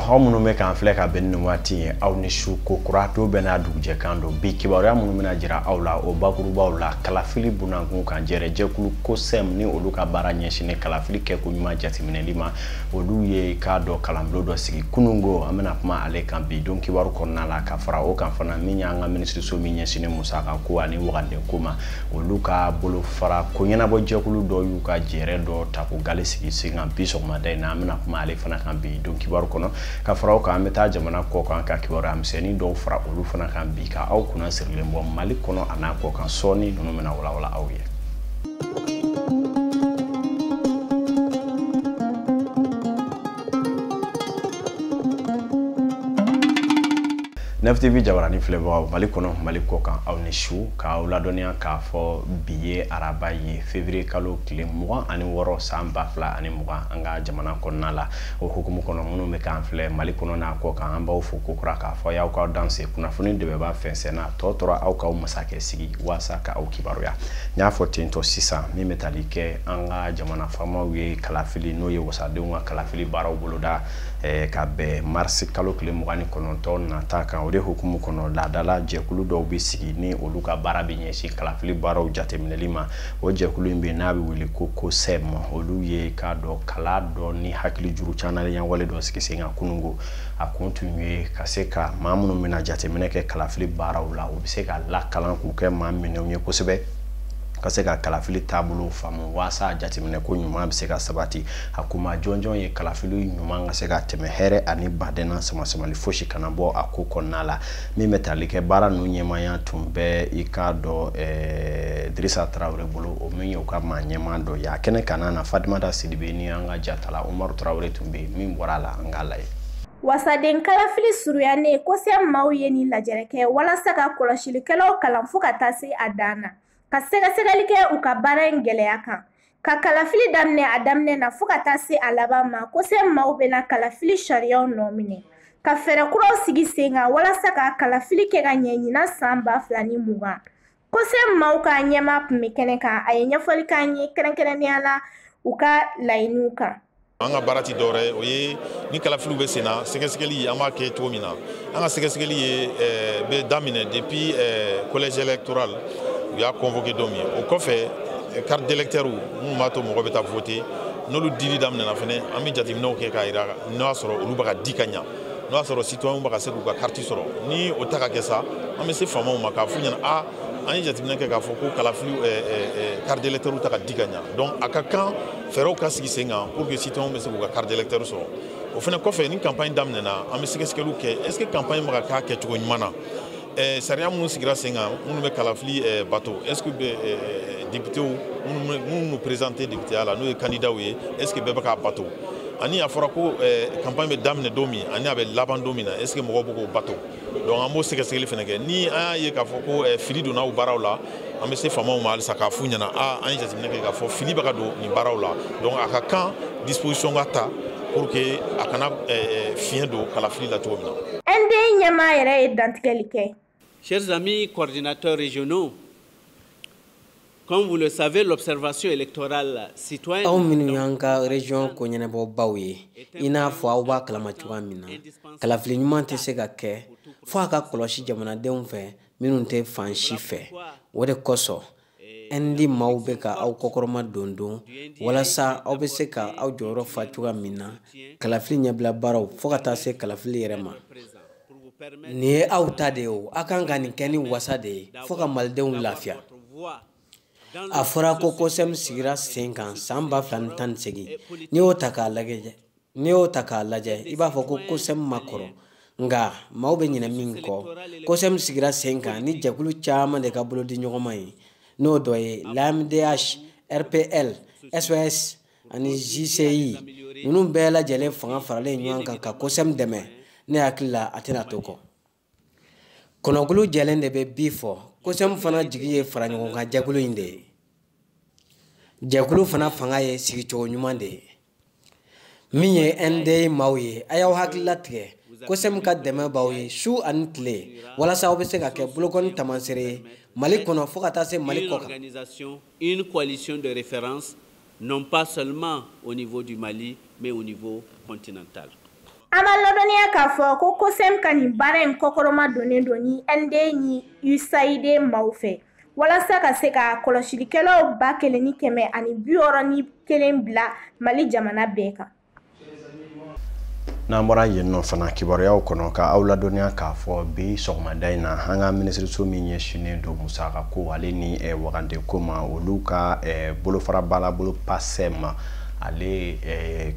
Aw minnu bɛ k'an filɛ ka bɛn nin waati ye, aw ni su ko kura to bɛɛ n'a dugujɛkan don. Bi kibaruya minnu bɛna jira aw la, o bakurubaw la, kalafili bunankun kan, jɛrɛjɛkulu COSEM ni olu ka baara ɲɛsinnen kalafili kɛko ɲuman jateminɛli ma, olu ye k'a dɔn kalanbulon dɔ sigi kunungo. An bɛna kuma ale kan bi don kibaru kɔnɔna la. Ka fara o kan fana, min y'an ka minisiriso min ɲɛsinnen musaka ko ani waganden ko ma, olu ka bolofara ko ɲɛnabɔ jɛkulu dɔ y'u ka jɛrɛ dɔ ta ko gale sigi sen kan bi sɔgɔmada in na. An bɛna kuma ale fana kan bi don kibaru kɔnɔ. Ka fara o kan, an bɛ taa jamana kɔ kan ka kibaruya misɛnnin dɔw fara olu fana kan bi, ka aw kunna sirilen bɔ Mali kɔnɔ a n'a kɔ kan. Sɔɔni ninnu bɛna walawala aw ye. Nef TV jabarani filɛbagaw, Mali kɔnɔ, Mali kɔ kan, aw ni su. K'aw ladɔnniya k'a fɔ bi ye araba ye, février kalo tile 26 san 2020, an ka jamana kɔnɔna la. O hukumu kɔnɔ, minnu bɛ k'an filɛ Mali kɔnɔ n'a kɔ kan, an b'aw fo kokura k'a fɔ y'aw k'aw danse. Kunnafoni dɛmɛba fɛnsɛnna tɔ tora aw k'aw masakɛ sigi waasa ka aw kibaruya. N y'a fɔ ten tɔ sisan, min bɛ tali kɛ an ka jamana faamaw ye kalafili, n'o ye wasadenw ka kalafili baaraw boloda ka bɛn mars kalo tile 29 nata kan. O de hukumu kɔnɔ, laadala jɛkulu dɔw bɛ sigi ni olu ka baara bɛ ɲɛsin kalafili baaraw jateminɛli ma. O jɛkulu in bɛ n'a bɛ wele ko COSEM, olu ye k'a dɔn kala dɔ ni hakili juru canalenya wale dɔ sigi sen kan kunungo. A kun tun ye ka se ka maa minnu bɛna jateminɛ kɛ kalafili baaraw la, u bɛ se ka lakalan k'u kɛ maa minɛnw ye kosɛbɛ, ka se ka kalafili taabolo faamu waasa jateminɛ ko ɲuman bɛ se ka sabati. A kuma jɔnjɔn ye kalafili ɲuman ka se ka tɛmɛ hɛrɛ ani badɛnna, samasamali fosi kana bɔ a ko kɔnɔna la. Min bɛ tali kɛ baara ninnu ɲɛmaaya tun bɛ i k'a dɔn Dirisa Tarawele bolo, o min ye u ka maa ɲɛmaa dɔ ye. A kɛnɛ kana na, Fatumata Sidibe ni an ka jatala Umaru Tarawele tun bɛ yen. Min bɔra a la, an k'a lajɛ. Wasaden kalafili surunyalen, COSEM maaw ye nin lajɛrɛ kɛ walasa ka kɔlɔsilikɛlaw kalan fo ka taa se a dan na, ka sɛgɛsɛgɛli kɛ u ka baara in gɛlɛya kan, ka kalafili daminɛ a daminɛ na fo ka taa se a laban ma. COSEM maaw bɛna kalafili sariyaw nɔ minɛ, ka fɛɛrɛ kuraw sigi sen kan walasa ka kalafili kɛ ka ɲɛ ɲinan san 2020. COSEM maaw ka ɲɛmaa tun bɛ kɛnɛ kan, a ye ɲɛfɔli k'an ye kɛrɛnkɛrɛnnenya la u ka laɲiniw kan. An ka baara ti dɔwɛrɛ ye, o ye ni kalafiliw bɛ sen na, sɛgɛsɛgɛli an b'a kɛ cogo min na. An ka sɛgɛsɛgɛli ye bɛ daminɛ depuis collège électoral u y'a convoqué don min. O kɔfɛ, carte d'électeur minnu b'a to mɔgɔ bɛ taa voter, n'olu dili daminɛna fɛnɛ, an bɛ jateminɛw kɛ k'a jira n'o y'a sɔrɔ olu bɛ ka di ka ɲa, n'o y'a sɔrɔ citoyenw bɛ ka se k'u ka carte sɔrɔ. Ni o ta ka kɛ sa, an bɛ se faamaw ma k'a f'u ɲɛna a an ye jateminɛ kɛ k'a fɔ ko kalafili carte d'électeur ta ka di ka ɲa. Donc a ka kan fɛɛrɛw ka sigi sen kan pour que citoyenw bɛ se k'u ka carte d'électeur sɔrɔ. O fɛnɛ kɔfɛ, ni campagne daminɛna, an bɛ sɛgɛsɛgɛliw kɛ, est ce que campagne bɛ ka k'a kɛcogo ɲuman na, sariya minnu sigira sen kan minnu bɛ kalafili bato, est ce que députéw minnu présenté députéya la, n'o ye candidat ye, est ce que bɛɛ bɛ k'a bato? Ani a fɔra ko campagne bɛ daminɛ don min ani a bɛ laban don min na, est ce que mɔgɔw bɛ k'o bato? Donc an b'o sɛgɛsɛgɛli fɛnɛ kɛ. Ni an y'a ye k'a fɔ ko fili donna o baaraw la, an bɛ se faamaw ma halisa k'a f'u ɲɛna a an ye jateminɛ kɛ k'a fɔ fili bɛ ka don nin baaraw la. Donc a ka kan disposition ka ta pour que a kana fiɲɛ don kalafili la cogo min na. NDI ɲɛmaa yɛrɛ ye dantigɛli kɛ. Chers amis coordinateurs régionaux, comme vous le savez, l'observation électorale citoyenne. Aw minnu y'an ka région ko ɲɛnabɔbaw ye, i n'a fɔ aw b'a kalama cogoya min na, kalafili ɲuman tɛ se ka kɛ fo a ka kɔlɔsi jamanadenw fɛ minnu tɛ fan si fɛ. O de kosɔn ND maaw bɛ ka aw kɔkɔrɔma don don walasa aw bɛ se ka aw jɔyɔrɔ fa cogoya min na kalafili ɲɛbila baaraw fo ka taa se kalafili yɛrɛ ma. Nin ye aw ta de ye o, aw kan ka nin kɛ ni wasa de ye fo ka malidenw lafiya. A fɔra ko COSEM sigira sen kan san 2018. N'i y'o ta k'a lajɛ, n'i y'o ta k'a lajɛ, i b'a fɔ ko COSEM ma kɔrɔ. Nka maaw bɛ ɲinɛ min kɔ, COSEM sigira sen kan ni jɛkulu caman de ka bolodi ɲɔgɔnma ye, n'o dɔ ye l'AMDH, RPL, SOS ani JCI. Ninnu bɛɛ lajɛlen fanga faralen ɲɔgɔn kan ka COSEM dɛmɛ. Ne hakili la, a tɛna to kɔ. Kɔnɔkulu jɛlen de bɛ bi fɔ. COSEM fana jigi ye faraɲɔgɔnkan jɛkulu in de ye. Jɛkulu fana fanga ye sigicogo ɲuman de ye. Min ye NDI maaw ye, a y'aw hakili latigɛ. COSEM ka dɛmɛ b'aw ye su ani tile walasa aw bɛ se ka kɛ bolokɔni tamaseere ye Mali kɔnɔ fo ka taa se Mali kɔ kan. Une coalition de référence, non pas seulement au niveau du Mali, mais au niveau continental. An b'a ladɔnniya k'a fɔ ko COSEM ka nin baara in kɔkɔrɔma donnen don ni ND ni USAID maaw fɛ walasa ka se ka kɔlɔsilikɛlaw 1161 bila Mali jamana bɛɛ kan. N'an bɔra yen nɔ fana, kibaruyaw kɔnɔ, ka aw ladɔnniya k'a fɔ bi sɔgɔmada in na, an ka minisiriso min ɲɛsinnen don musaka ko ale ni wagande ko ma, olu ka bolofara bala bolo PASEM, ale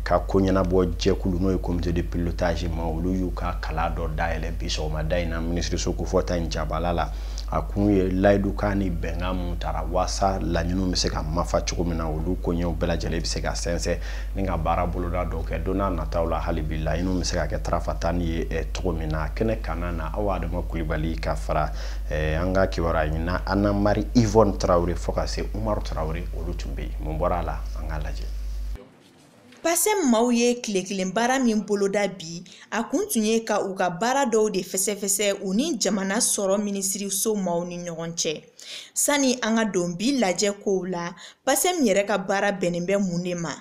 ka ko ɲɛnabɔ jɛkulu, n'o ye comité de pilotage ma, olu y'u ka kala dɔ dayɛlɛ bi sɔgɔmada in na minisiriso kofɔta in jabala la. A kun ye layidukan ni bɛnkan mun tara waasa laɲiniw bɛ se ka mafa cogo min na, olu koɲɛw bɛɛ lajɛlen bɛ se ka sɛnsɛn ni ka baara boloda dɔw kɛ don n'a nataw la, hali bi laɲiniw bɛ se ka kɛ tarafata ni ye cogo min na. Kɛnɛ kanna na, aw Adama Kulibali ka fara an ka kibaruya ɲinina Anna Marie Yvonne Traoré fo ka se Umaru Traoré, olu tun bɛ yen. Mun bɔra a la, an k'a lajɛ. PASEM maaw ye tile kelen baara min boloda bi, a kun tun ye ka u ka baara dɔw de fɛsɛfɛsɛ u ni jamana sɔrɔ minisiriso maaw ni ɲɔgɔn cɛ. Sani an ka don bi lajɛ kow la, PASEM yɛrɛ ka baara bɛnnen bɛ mun de ma?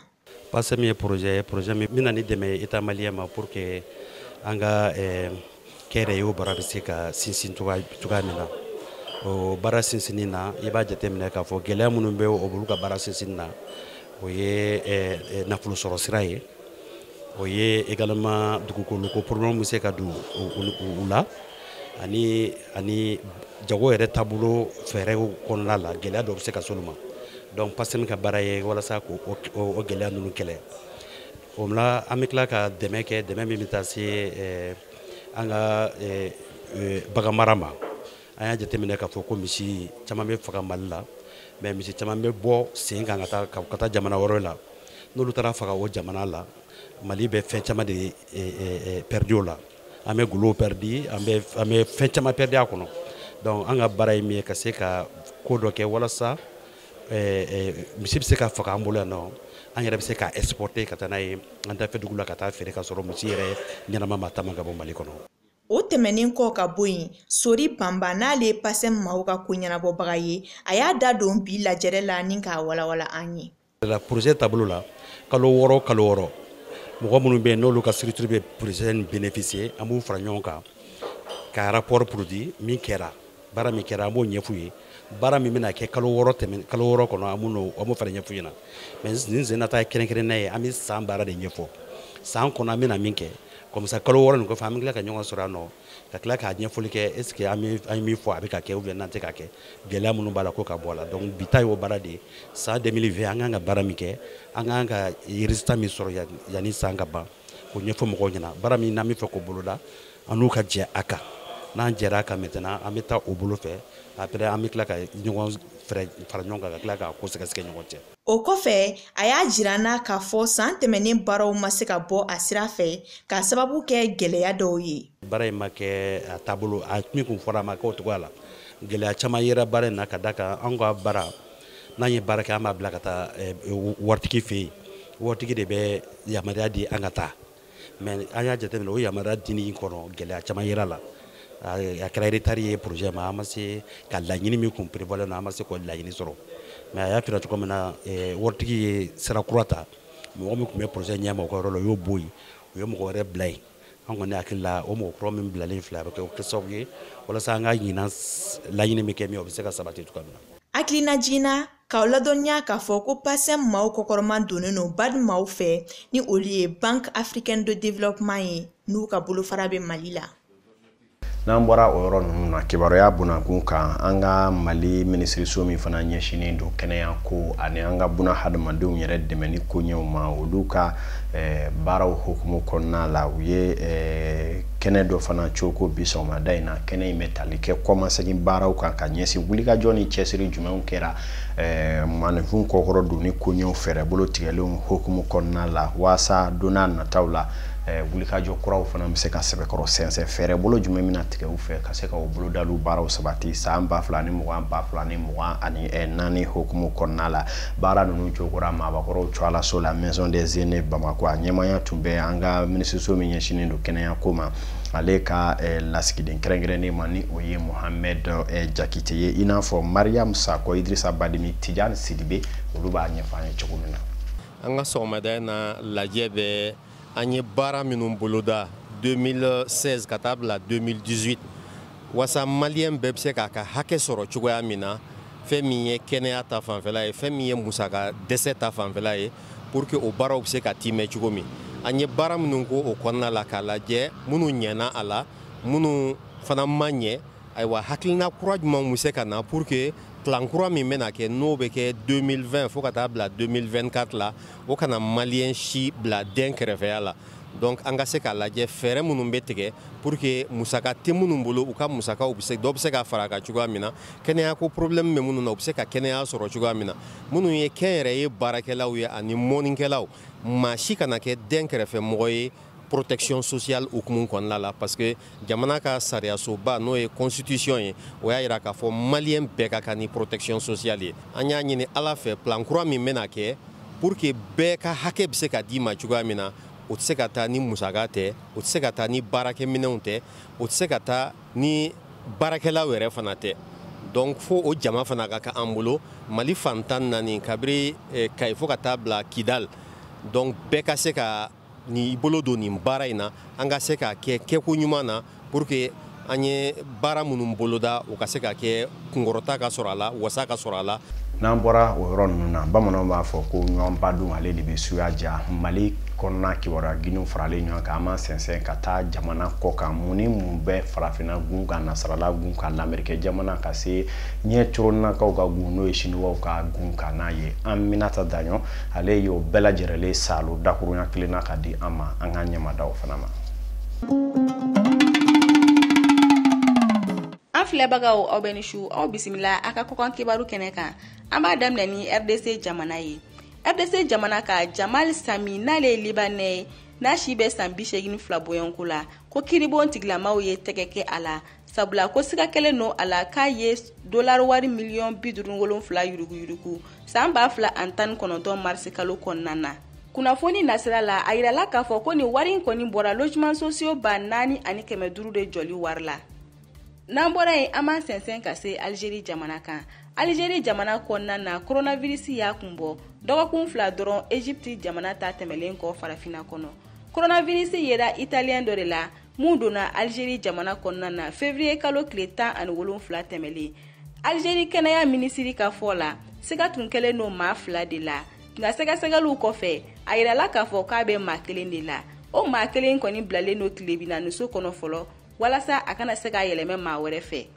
PASEM ye projet ye, projet min bɛna ni dɛmɛ État malien ma pour que an ka kɛnyɛrɛye baara bɛ se ka sinsin cogoya min na. O baara sinsinni na, i b'a jateminɛ k'a fɔ gɛlɛya minnu bɛ olu ka baara sinsinni na, o ye nafolo sɔrɔ sira ye, o ye également dugukolo ko problème bɛ se ka don u la, ani jago yɛrɛ taabolo fɛɛrɛw kɔnɔna la, gɛlɛya dɔw bɛ se ka s'olu ma. Donc PASEM ka baara ye walasa k'o gɛlɛya ninnu kɛlɛ. O la, an bɛ tila ka dɛmɛ kɛ, dɛmɛ min bɛ taa se an ka bagan mara ma. An y'a jateminɛ k'a fɔ ko misi caman bɛ faga Mali la, mais misi caman bɛ bɔ sen kan ka taa jamana wɛrɛw la. N'olu taara faga o jamana la, Mali bɛ fɛn caman de perdu o la. An bɛ golow perdu, an bɛ fɛn caman perdu a kɔnɔ. Donc an ka baara ye min ye, ka se ka ko dɔ kɛ walasa misi bɛ se ka faga an bolo yan nɔ, an yɛrɛ bɛ se ka exporter ka taa n'a ye an dafɛ dugu la ka taa feere, ka sɔrɔ misi yɛrɛ ɲɛnama ma taama ka bɔ Mali kɔnɔ. O tɛmɛnen kɔ ka bɔ yen, Sori Banba, n'ale ye PASEM maaw ka ko ɲɛnabɔbaga ye, a y'a da don bi lajɛrɛ la ni k'a walawala an ye. La projet taabolo la, kalo 6, kalo 6, mɔgɔ minnu bɛ yen n'olu ka structure bɛ projet in bénéficier, an b'u fara ɲɔgɔn kan ka rapport produit. Min kɛra, baara min kɛra, an b'o ɲɛf'u ye. Baara min bɛna kɛ kalo 6 tɛmɛ, kalo 6 kɔnɔ, an b'o fana ɲɛf'u ɲɛna. Mais nin sen nata ye kɛrɛnkɛrɛnnenya ye, an bɛ san baara de ɲɛfɔ, san kɔnɔ an bɛna min kɛ. Comme ça, kalo 6 nin kɔfɛ, an bɛ tila ka ɲɔgɔn sɔrɔ yan nɔ ka tila k'a ɲɛfɔli kɛ, est ce que an ye min fɔ, a bɛ ka kɛ ou bien n'an tɛ ka kɛ, gɛlɛya minnu b'a la, ko ka bɔ a la. Donc bi ta y'o baara de ye. San 2020, an kan ka baara min kɛ, an kan ka résultat min sɔrɔ yanni san ka ban, k'o ɲɛfɔ mɔgɔw ɲɛna. Baara min n'an bɛ fɛ k'o boloda, an n'u ka jɛ a kan. N'an jɛra a kan, maintenant an bɛ taa o bolo fɛ. Après, an bɛ tila ka ɲɔgɔn fɛrɛ fara ɲɔgɔn kan ka tila k'a ko sɛgɛsɛgɛ ɲɔgɔn cɛ. O kɔfɛ, a y'a jira n na k'a fɔ san tɛmɛnen baaraw ma se ka bɔ a sira fɛ k'a sababu kɛ gɛlɛya dɔw ye. Baara in ma kɛ a taabolo a min kun fɔra, a ma kɛ o cogoya la. Gɛlɛya caman yera baara in na, ka da kan an ka baara, n'an ye baara kɛ, an b'a bila ka taa waritigi fɛ yen. Waritigi de bɛ yamaruya di an ka taa. Mais an y'a jateminɛ, o yamaruya dini kɔnɔ, gɛlɛya caman yera la. A kɛra retard ye projet ma, an ma se ka laɲini min kun prévoir na, an ma se k'o laɲini sɔrɔ. Mais a y'a fira cogo min na, waritigi ye sira kura ta. Mɔgɔ min tun bɛ projet ɲɛma o ka yɔrɔ la, o y'o bɔ yen, u ye mɔgɔ wɛrɛ bila yen. An kɔni hakili la, o mɔgɔ kura min bilalen filɛ, a bɛ kɛ sababu ye walasa an ka ɲinan laɲini bɛ kɛ min ye, o bɛ se ka sabati cogoya min na. Hakilina jiginna k'aw ladɔnniya k'a fɔ ko PASEM maaw kɔkɔrɔma donnen don BAD maaw fɛ, ni olu ye Banque africaine de développement ye, n'u ka bolofara bɛ Mali la. N'an bɔra o yɔrɔ ninnu na, kibaruya bunakun kan, an ka Mali minisiriso min fana ɲɛsinnen don kɛnɛya ko ani an ka buna hadamadenw yɛrɛ dɛmɛni koɲɛw ma, olu ka baaraw hukumu kɔnɔna la, u ye kɛnɛ dɔ fana coko bi sɔgɔmada in na. Kɛnɛ in bɛ tali kɛ kɔmasegin baaraw kan ka ɲɛsin wulikajɔ ni cɛsiri jumɛnw kɛra maninfin kɔkɔrɔ donni koɲɛw fɛɛrɛ bolo tigɛlenw hukumu kɔnɔna la, waasa don n'a nataw la, wulikajɔ kuraw fana bɛ se ka sɛbɛkɔrɔ sɛnsɛn. Fɛɛrɛ bolo jumɛn bɛna tigɛ u fɛ ka se ka o bolodaliw baaraw sabati san 2020, 2024 hukumu kɔnɔna la? Baara ninnu cokora maabakɔrɔw cɔalaso la, Maison des Aînés, Bamakɔ. A ɲɛmaya tun bɛ an ka minisiriso min ɲɛsinnen don kɛnɛya ko ma, ale ka lasigiden kɛrɛnkɛrɛnnen ma, ni o ye Mohamed Jakite ye. I n'a fɔ Mariam Sakɔ, Idrissa Badimi, Tidiane Sidibe, olu b'a ɲɛfɔ an ye cogo min na. An ka sɔgɔmada in na, lajɛ bɛ An ye baara minnu boloda 2016 ka taa bila 2018 wasa maliyɛn bɛɛ bɛ se k'a ka hakɛ sɔrɔ cogoya min na, fɛn min ye kɛnɛya ta fanfɛla ye, fɛn min ye musaka dɛsɛ ta fanfɛla ye, pour que o baaraw bɛ se ka timɛ cogo min. An ye baara minnu ko o kɔnɔna la k'a lajɛ minnu ɲɛna a la, minnu fana ma ɲɛ, ayiwa hakilina kura jumɛn bɛ se ka na pour que plan kura min bɛna kɛ n'o bɛ kɛ 2020 fo ka taa bila 2024 la, o kana maliyɛn si bila den kɛrɛfɛya la. Donc an ka se k'a lajɛ fɛɛrɛ minnu bɛ tigɛ pour que musaka tɛ minnu bolo, u ka musakaw bɛ se, dɔ bɛ se ka fara a kan cogoya min na, kɛnɛyako problème bɛ minnu na, u bɛ se ka kɛnɛya sɔrɔ cogoya min na, minnu ye kɛnyɛrɛye baarakɛlaw ye ani mɔnnikɛlaw, maa si kana kɛ den kɛrɛfɛ mɔgɔ ye protection sociale hukumu kɔnɔna la, parce que jamana ka sariyasoba n'o ye constitution ye, o y'a yira k'a fɔ maliyɛn bɛɛ ka kan ni protection sociale ye. An y'a ɲini Ala fɛ plan kura min bɛna kɛ pour que bɛɛ ka hakɛ bɛ se ka d'i ma cogoya min na, o tɛ se ka taa ni musaka tɛ, o tɛ se ka taa ni baarakɛminɛnw tɛ, o tɛ se ka taa ni baarakɛlaw yɛrɛ fana tɛ. Donc fo o jama fana ka kɛ an bolo Mali fan 14 kabiri Kayi fo ka taa bila Kidal. Donc bɛɛ ka se ka ni bolo don nin baara in na, an ka se k'a kɛ kɛko ɲuman na pour que an ye baara minnu boloda o ka se ka kɛ kunkɔrɔta ka sɔrɔ a la, wasa ka sɔrɔ a la. N'an bɔra o yɔrɔ ninnu na, bamananw b'a fɔ ko ɲɔgɔnba dun ale de bɛ suya ja. Mali kɔnɔna kibaruya giniw faralen ɲɔgɔn kan, an b'an sɛnsɛn ka taa jamana kɔ kan, mun ni mun bɛ farafinna gun kan, nasarala gun kan, lamɛrikɛ jamana ka se ɲɛ coronakaw ka gun n'o ye siniwaw ka gun kan n'a ye. Aminata Daɲɔ ale y'o bɛɛ lajɛlen salo dakurunya kelen na ka di an ma, an k'an ɲɛmada o fana ma. An filɛbagaw, aw bɛ ni su, aw bisimila a ka kɔkan kibaru kɛnɛ kan. An b'a daminɛ ni RDC jamana ye. RDC jamana ka Jamal Sami, n'ale ye Libanais ye, n'a si bɛ san 82 bɔɲɔgɔnko la, ko kiiribon tigilamaw ye tɛgɛ kɛ a la, sabula ko siga kɛlen don a la k'a ye dollar wari miliyɔn 57 yuruguyurugu san 2019 marisi kalo kɔnɔna na. Kunnafoni nasira la, a yirala k'a fɔ ko nin wari in kɔni bɔra logement sociaux 4500 de jɔli wari la. N'an bɔra yen, an b'an sɛnsɛn ka se Algérie jamana kan. Algérie jamana kɔnɔna na, coronavirus y'a kun bɔ dɔgɔkun 2 dɔrɔn Egypte jamana ta tɛmɛlen kɔ farafinna kɔnɔ. Coronavirus yera italien dɔ de la mun donna Algérie jamana kɔnɔna na février kalo tile 17 tɛmɛlen. Algérie kɛnɛya minisiri ka fɔ la, siga tun kɛlen don maa 2 de la, nka sɛgɛsɛgɛliw kɔfɛ a yirala k'a fɔ k'a bɛ maa 1 de la. O maa 1 kɔni bilalen don tile 40 so kɔnɔ fɔlɔ walasa a kana se k'a yɛlɛmɛ maa wɛrɛ fɛ.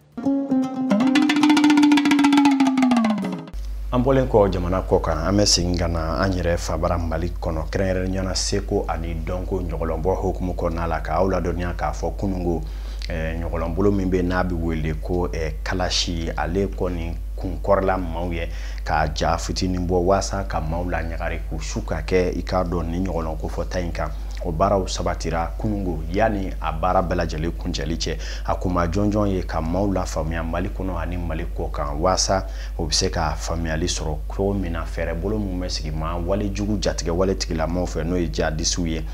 An bɔlen kɔ jamana kɔ kan, an bɛ segin ka na an yɛrɛ fabara Mali kɔnɔ, kɛrɛnkɛrɛnnenya la seko ani dɔnko ɲɔgɔlɔnbɔ hukumu kɔnɔna la, k'aw ladɔnniya k'a fɔ kununko ɲɔgɔlɔnbolo min bɛ n'a bɛ wele ko kalasi, ale kɔni kunkɔrɔla maaw ye k'a ja fitinin bɔ walasa ka maaw la ɲagari k'u su ka kɛ i k'a dɔn ni ɲɔgɔlɔn kofɔta in kan. O baaraw sabatira kunungo yanni a baara bɛɛ lajɛlen kuncɛli cɛ. A kuma jɔnjɔn ye ka maaw la faamuya Mali kɔnɔ ani Mali kɔ kan, walasa o bɛ se ka faamuyali sɔrɔ cogo min na fɛɛrɛ bolo min bɛ sigi ma walejugu jatigɛ wale tigilamɔgɔw fɛ n'o ye jihadisiw ye,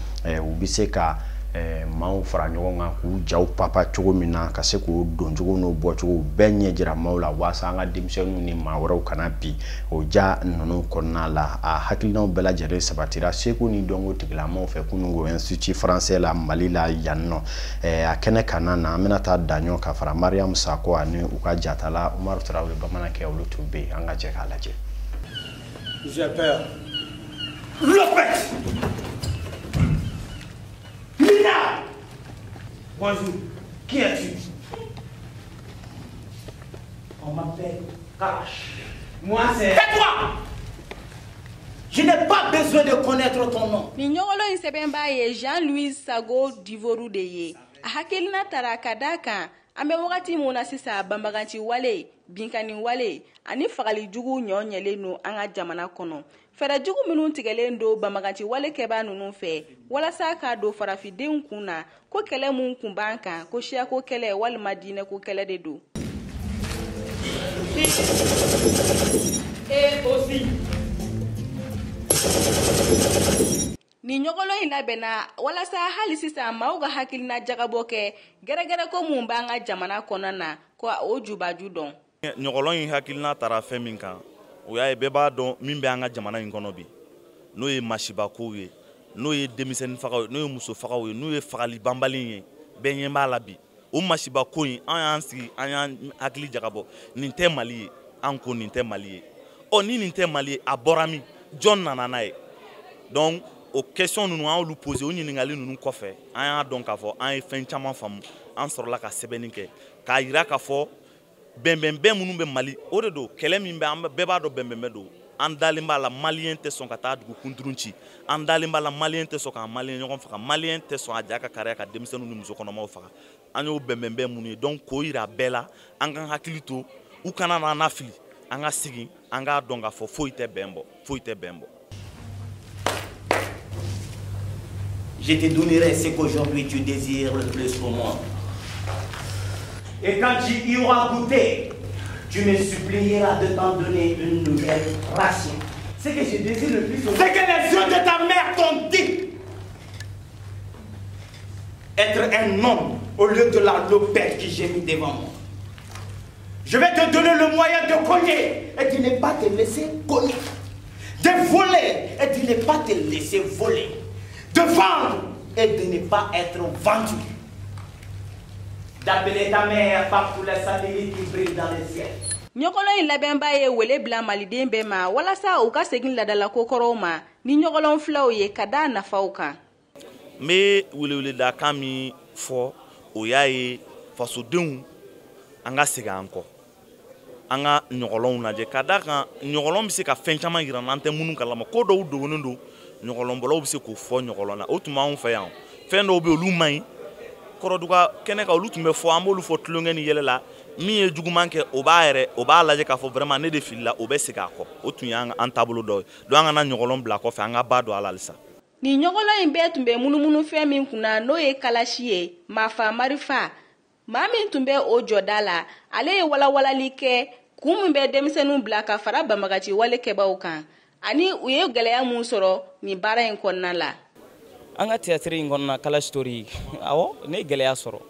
u bɛ se ka maaw fara ɲɔgɔn kan k'u jaw papa cogo min na, ka se k'o doncogo n'o bɔcogo bɛɛ ɲɛ jira maaw la, walasa an ka denmisɛnninw ni maa wɛrɛw kana bi o ja ninnu kɔnɔna la. A hakilinaw bɛɛ lajɛlen sabatira seko ni dɔnko tigilamɔgɔw fɛ kununko Institut français la Mali la yan nɔ. A kɛnɛ kana na, an bɛna taa Daɲɔ ka fara Mariam Sako ani u ka jatala Umaru Tarawele bamanankɛ, olu tun bɛ yen, an ka jɛ k'a lajɛ. J'ai peur. Lopez! Mina! Bonjour, qui es-tu? On m'appelle Kalash. Moi c'est... Tais-toi! Je n'ai pas besoin de connaître ton nom. Nin ɲɔgɔlɔn in sɛbɛnbaa ye Jean-Louis Sago Divoru de ye. A hakilina tara ka d'a kan an bɛ wagati mun na sisan, banbaganci wale, binkanni wale ani fagali jugu ɲɔ ɲɛlen don an ka jamana kɔnɔ. Fɛɛrɛ jugu minnu tigɛlen don banbaganci wale kɛbaa ninnu fɛ walasa k'a don farafindenw kun na ko kɛlɛ mun kun b'an kan, ko siyako kɛlɛ walima diinɛko kɛlɛ de don. Et aussi. Nin ɲɔgɔlɔn in labɛnna walasa hali sisan maaw ka hakilina jagabɔ kɛ gɛrɛgɛrɛko mun b'an ka jamana kɔnɔ na, ko o jubaju dɔn. Ɲɔgɔlɔn in hakilina taara fɛn min kan, o y'a ye bɛɛ b'a dɔn min bɛ an ka jamana in kɔnɔ bi, n'o ye masibakow ye. N'o ye denmisɛnnin fagaw ye, n'o ye muso fagaw ye, n'o ye fagali banbali ye, bɛɛ ɲɛ b'a la bi. O masiba ko in, an y'an sigi, an y'an hakili jagabɔ, nin tɛ Mali ye, an ko nin tɛ Mali ye. Ɔ ni nin tɛ Mali ye, a bɔra min? Jɔn nana n'a ye? Donc o question ninnu, an y'olu posé. O ɲininkali ninnu kɔfɛ, an y'a dɔn k'a fɔ an ye fɛn caman faamu. An sɔrɔla ka sɛbɛnni kɛ k'a yira k'a fɔ bɛnbɛnbɛn minnu bɛ Mali, o de don. Kɛlɛ min bɛ, an bɛɛ b'a dɔn bɛnbɛnbɛn don. An dalen b'a la, maliyɛn tɛ sɔn ka taa dugu kunturu ci. An dalen b'a la, maliyɛn tɛ sɔn k'an maliyɛn ɲɔgɔn faga. Maliyɛn tɛ sɔn a ja ka kariya ka denmisɛnninw ni musokɔnɔmaw faga. An y'o bɛnbɛnbɛn minnu ye, donc k'o yira bɛɛ la, an k'an hakili to u kana n'an lafili. An ka sigi, an k'a dɔn k'a fɔ foyi tɛ bɛn bɔ, foyi tɛ bɛn bɔ. Je te donnerai ce qu'aujourd'hui tu désires le plus au monde. Et quand tu y auras goûté, tu me supplieras de t'en donner une nouvelle ration. Ce que je désire le plus au monde, c'est que les yeux de ta mère t'ont dit. Être un homme au lieu de la lopette qui gémit devant moi. Je vais te donner le moyen de cogner et de ne pas te laisser cogner. De voler et de ne pas te laisser voler. De vendre et de ne pas être vendu. D'appeler ta mère par tous les satellites qui brillent dans le ciel. Ɲɔgɔlɔn in labɛnba ye wele bila maliden bɛɛ ma walasa u ka segin ladalako kɔrɔw ma ni ɲɔgɔlɔn filaw ye ka da nafaw kan. N bɛ weleweledakan min fɔ, o y'a ye fasodenw, an ka segin an kɔ, an ka ɲɔgɔlɔnw lajɛ, ka d'a kan ɲɔgɔlɔn bɛ se ka fɛn caman yira n'an tɛ minnu kalama. Ko dɔw dogonnen don, ɲɔgɔlɔnbɔlaw bɛ se k'o fɔ ɲɔgɔlɔn na. O tun b'anw fɛ yan, fɛn dɔw bɛ yen, olu man ɲi. Kɔrɔduga kɛnɛ kan, olu tun bɛ fɔ, an b'olu fɔ tulonkɛ ni yɛlɛ la. Min ye juguman kɛ, o b'a yɛrɛ, o b'a lajɛ k'a fɔ vraiment ne de filila, o bɛ segin a kɔ. O tun y'an taabolo dɔ ye. Donc an kana ɲɔgɔlɔn bila kɔfɛ, an ka ba don a la halisa. Nin ɲɔgɔlɔn in bɛɛ tun bɛ munumunu fɛn min kunna, n'o ye kalasi ye, maafa marifa. Maa min tun bɛ o jɔda la, ale ye walawalali kɛ kun min bɛ denmisɛnninw bila ka fara banbagaci wale kɛbaaw kan, ani u ye gɛlɛya mun sɔrɔ nin baara in kɔnɔna la. An ka théâtre in kɔnɔna, Kalash Story, awɔ, ne ye gɛlɛya sɔrɔ.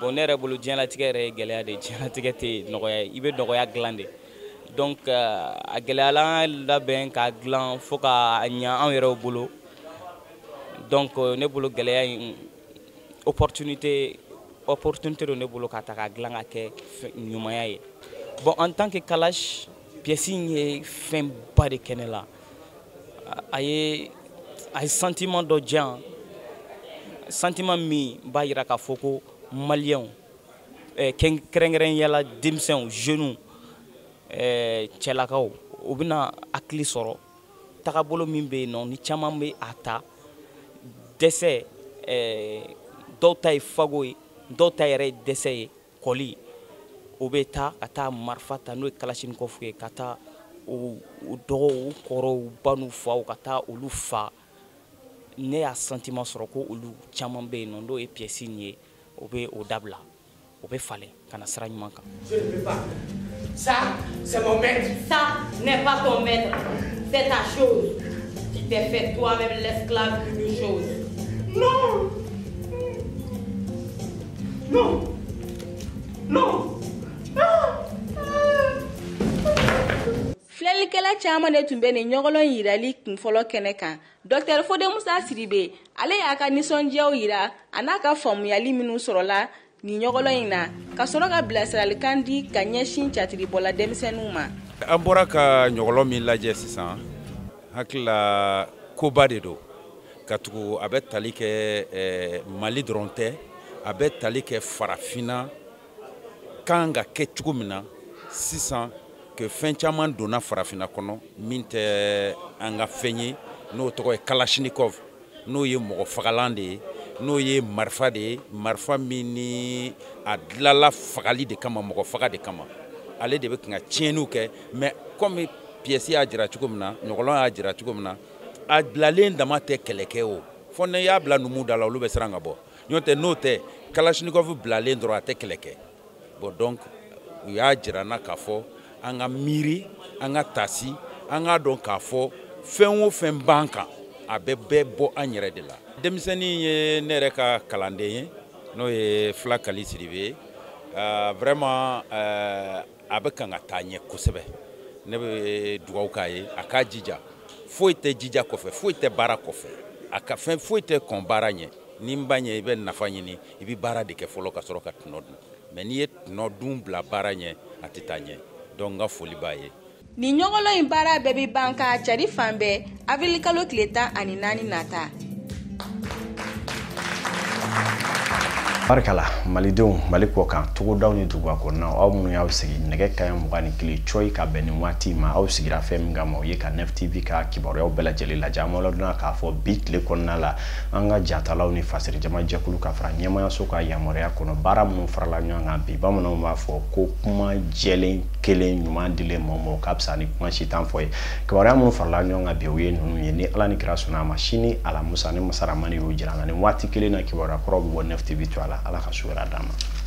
Bon, ne yɛrɛ bolo, diɲɛlatigɛ yɛrɛ ye gɛlɛya de ye. Diɲɛlatigɛ tɛ nɔgɔya ye, i bɛ nɔgɔya dilan de. Donc a gɛlɛyala, an labɛn k'a dilan fo k'a ɲa anw yɛrɛw bolo. Donc ne bolo, gɛlɛya in opportunité don ne bolo k'a ta k'a dilan ka kɛ ɲumanya ye. Bon, en tant que Kalash, pièce in ye fɛnba de kɛ ne la. A ye sentiment dɔ di yan, sentiment min b'a yira k'a fɔ ko maliyɛnw, kɛrɛnkɛrɛnnenya la denmisɛnw, jeunes, cɛlakaw, u bɛna hakili sɔrɔ tagabolo min bɛ yen nɔ, ni caman bɛ a ta dɛsɛ. Dɔw ta ye fago ye, dɔw ta yɛrɛ ye dɛsɛ ye, kɔli. O bɛ taa ka taa marifa ta, n'o ye kalasinikɔfu ye, ka taa u dɔgɔw, u kɔrɔw, u ba n'u faw, ka taa olu fa. Ne y'a sentiment sɔrɔ ko olu caman bɛ yen nɔ, n'o ye pièce in ye, o bɛ o dabila, o bɛ falen ka na sira ɲuman kan. Je ne peux pas. Ça, c'est mon maître. Ça n'est pas ton maître, c'est ta chose. Tu t'es fait toi-même l'esclave d'une chose. Non. Non. Non. Filɛlikɛla caman de tun bɛ nin ɲɔgɔlɔn yirali kunfɔlɔ kɛnɛ kan. Dr Fode Musa Sidibe, ale y'a ka nisɔndiyaw yira a n'a ka faamuyali minnu sɔrɔla nin ɲɔgɔlɔn in na, ka sɔrɔ ka bilasiralikan di ka ɲɛsin catiribɔla denmisɛnninw ma. An bɔra ka ɲɔgɔlɔn min lajɛ sisan, hakili la koba de don, ka tugu a bɛ tali kɛ Mali dɔrɔn tɛ, a bɛ tali kɛ farafinna kan ka kɛ cogo min na sisan, que fɛn caman donna farafinna kɔnɔ min tɛ an ka fɛn ye, n'o tɔgɔ ye kalasinikɔf, n'o ye mɔgɔ fagalan de ye, n'o ye marifa de ye, marifa min ni a dilanla fagali de kama, mɔgɔ faga de kama. Ale de bɛ kan ka tiɲɛniw kɛ. Mais comme pièce y'a jira cogo min na, ɲɔgɔlɔn y'a jira cogo min na, a bilalen dama tɛ kɛlɛ kɛ o. Fo n'i y'a bila numu da la, olu bɛ siran ka bɔ. N'o tɛ, n'o tɛ, kalasinikɔf bilalen dɔrɔn a tɛ kɛlɛ kɛ. Bon, donc u y'a jira n na k'a fɔ an ka miiri, an ka tasi, an k'a dɔn k'a fɔ fɛn o fɛn b'an kan, a bɛ bɛɛ bɔ an yɛrɛ de la. Denmisɛnnin ye ne yɛrɛ ka kalanden ye, n'o ye Fila Kali Sidibe ye. Vraiment a bɛ kan ka taa ɲɛ kosɛbɛ. Ne bɛ dugawu k'a ye, a k'a jija. Foyi tɛ jija kɔfɛ, foyi tɛ baara kɔfɛ, a ka fɛn foyi tɛ kɔn baara ɲɛ. Ni n ba ɲɛ, i bɛ nafa ɲini, i bɛ baara de kɛ fɔlɔ ka sɔrɔ ka tɔnɔ dun. Mais n'i ye tɔnɔ dun bila baara ɲɛ, a tɛ taa ɲɛ. Donc n ka foli b'a ye. Nin ɲɔgɔlɔn in baara bɛɛ bɛ ban ka cari fan bɛɛ avril kalo tile 14 nata. Barikala malidenw, Mali kɔ kan, togodaw ni duguba kɔnɔnaw, aw minnu y'aw sigi nɛgɛ kanɲɛ 21 cɔyi ka bɛn nin waati ma, aw sigira fɛn min kama, o ye ka Nef TV ka kibaruyaw bɛɛ lajɛlen lajɛ. An b'aw ladɔnniya k'a fɔ bi tile kɔnɔna la, an ka jatalaw ni fasiri jɛkulu ka fara ɲɛmayaso ka yamaruya kɔnɔ, baara minnu farala ɲɔgɔn kan bi, bamananw b'a fɔ ko kuma jɛlen kelen ɲuman dilen mɔgɔ ma, o ka fisa ni kuma si tan fɔ ye. Kibaruya minnu farala ɲɔgɔn kan bi, o ye ninnu ye. Ni Ala ni kira sɔnna a ma, sini alamusa ni masaramani y'o jira an na, nin waati kelen na, kibaruya kɔrɔw bɛ bɔ Nef TV to a la. Ala ka su wɛrɛ d'an ma.